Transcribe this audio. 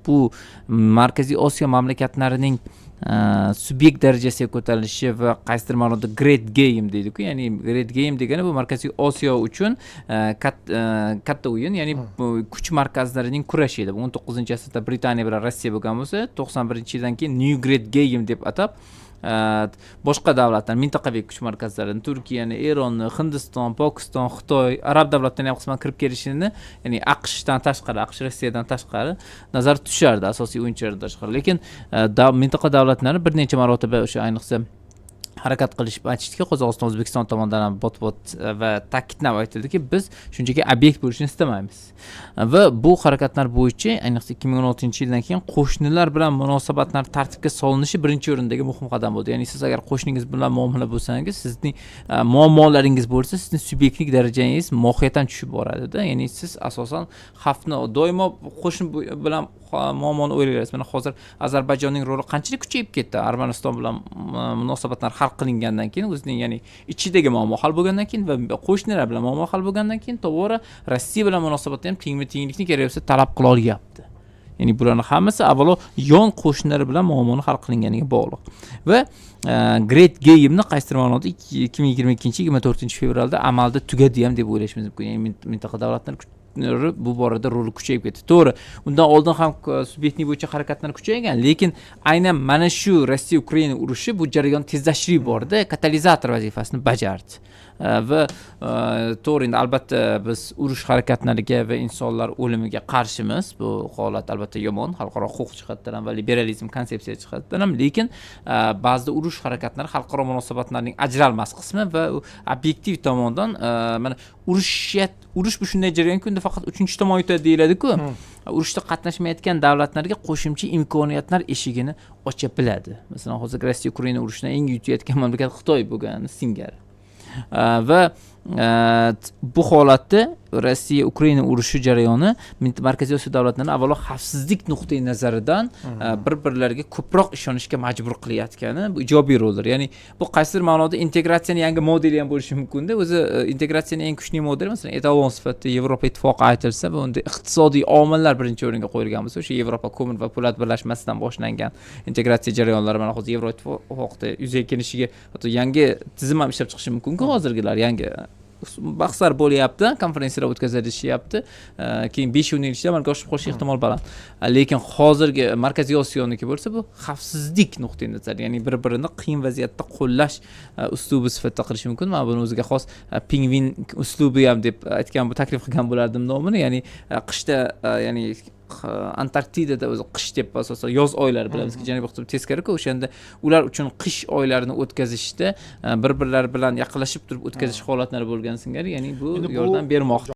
Bu Markaziy Osiyo mamlakatlarining subyekt darajasiga ko'tarilishi va qaysidir ma'noda great game deydiku, ya'ni great game degani bu Markaziy Osiyo uchun katta o'yin, ya'ni kuch markazlarining kurashi edi. 19-asrda Britaniya bilan Rossiya bo'lgan bo'lsa, 91-yildan keyin New Great Game deb atab boshqa davlatlar, mintaqaviy kuch markazlarini, Turkiyani, Eronni, Hindiston, Pokiston, Xitoy, arab davlatlari ham qisman kirib kelishini, ya'ni AQShdan tashqari, AQSh, Rossiyadan tashqari nazar tushardi asosiy o'yinchilardan tashqari. Lekin mintaqa davlatlari bir necha marotaba o'sha ayniqsa harakat qilishib aytishdiki, Qozog'iston, O'zbekiston tomonidan ham bot bot va ta'kidlab aytildiki, biz shunchaki obyekt bo'lishni istamaymiz. Va bu harakatlar bo'yicha ayniqsa 2016-yildan keyin qo'shnilar bilan munosabatlar tartibga solinishi birinchi o'rindagi muhim qadam bo'ldi. Ya'ni siz agar qo'shningiz bilan muomala bo'lsangiz, sizning muammolaringiz bo'lsa, sizni subyektlik darajangiz mohiyatan tushib boradida. Ya'ni siz asosan xavfni doimo qo'shni bilan muammoni o'ylayverasiz. Mana hozir Ozarbayjonning roli qanchalik kuchayib ketdi Armaniston bilan munosabatlar hal qilingandan keyin, o'zining, ya'ni ichidagi muammo hal bo'lgandan keyin va qo'shnilar bilan muammo hal bo'lgandan keyin tobora Rossiya bilan munosabatda ham tengma tenglikni kerak bo'lsa talab qila olyapti. Ya'ni bularni hammasi avvalo yon qo'shnilar bilan muammoni hal qilinganiga bog'liq. Va Great Game'ni qaysidir ma'noda 2022, 24-fevralda amalda tugadi ham deb o'ylashimiz mumkin. Ya'ni mintaqa davlatlari bu borada roli kuchayib ketdi. To'g'ri, undan oldin ham subyektlik bo'yicha harakatlar kuchaygan, lekin aynan mana shu Rossiya Ukraina urushi bu jarayonni tezlashtirib yubordi, katalizator vazifasini bajardi. Va to'g'ri, endi albatta biz urush harakatlariga va insonlar o'limiga qarshimiz. Bu holat albatta yomon xalqaro huquq jihatdan ham va liberalizm konsepsiya jihatdan ham, lekin ba'zida urush harakatlari xalqaro munosabatlarning ajralmas qismi va u obyektiv tomondan mana urush bu shunday jarayonki, unda faqat uchinchi tomon yutadi deyiladi-ku. Urushda qatnashmayotgan davlatlarga qo'shimcha imkoniyatlar eshigini ocha biladi. Masalan, hozir Rossiya Ukraina urushidan eng yutayotgan mamlakat Xitoy bo'lgani singari. Va bu holatda Rossiya Ukraina urushi jarayoni Markaziy Osiyo davlatlarini avvalo xavfsizlik nuqtai nazaridan bir birlariga ko'proq ishonishga majbur qilayotgani bu ijobiy roldir. Ya'ni bu qaysidir ma'noda integratsiyani yangi modeli ham bo'lishi mumkinda. O'zi integratsiyaning eng kuchli modeli, masalan, etalon sifatida Yevropa Ittifoqi aytilsa, bu unda iqtisodiy omillar birinchi o'ringa qo'yilgan bo'lsa, o'sha Yevropa ko'mir va po'lat birlashmasidan boshlangan integratsiya jarayonlari mana hozir Yevroittifoqda yuzaga kelishiga, hatto yangi tizim ham ishlab chiqishi mumkin-ku. Hozirgilar yangi bahslar bo'lyapti, konferensiyalar o'tkazilishyapti. Keyin 5-10 yil ichida amalga oshib qolishi ehtimol baland. Lekin hozirgi Markaziy Osiyoniki bo'lsa, bu xavfsizlik nuqtai nazari, ya'ni bir birini qiyin vaziyatda qo'llash uslubi sifatida qilishi mumkin. Man buni o'ziga xos pingvin uslubi ham deb aytgan, bu taklif qilgan bo'lardim nomini. Ya'ni qishda, ya'ni Antarktidada o'zi qish deb asosan yoz oylari bilamizki, janubiy qutb teskariku, o'shanda ular uchun qish oylarini o'tkazishda bir birlari bilan yaqinlashib turib o'tkazish holatlari bo'lgan singari, ya'ni bu Endi bu yordam bermoqda.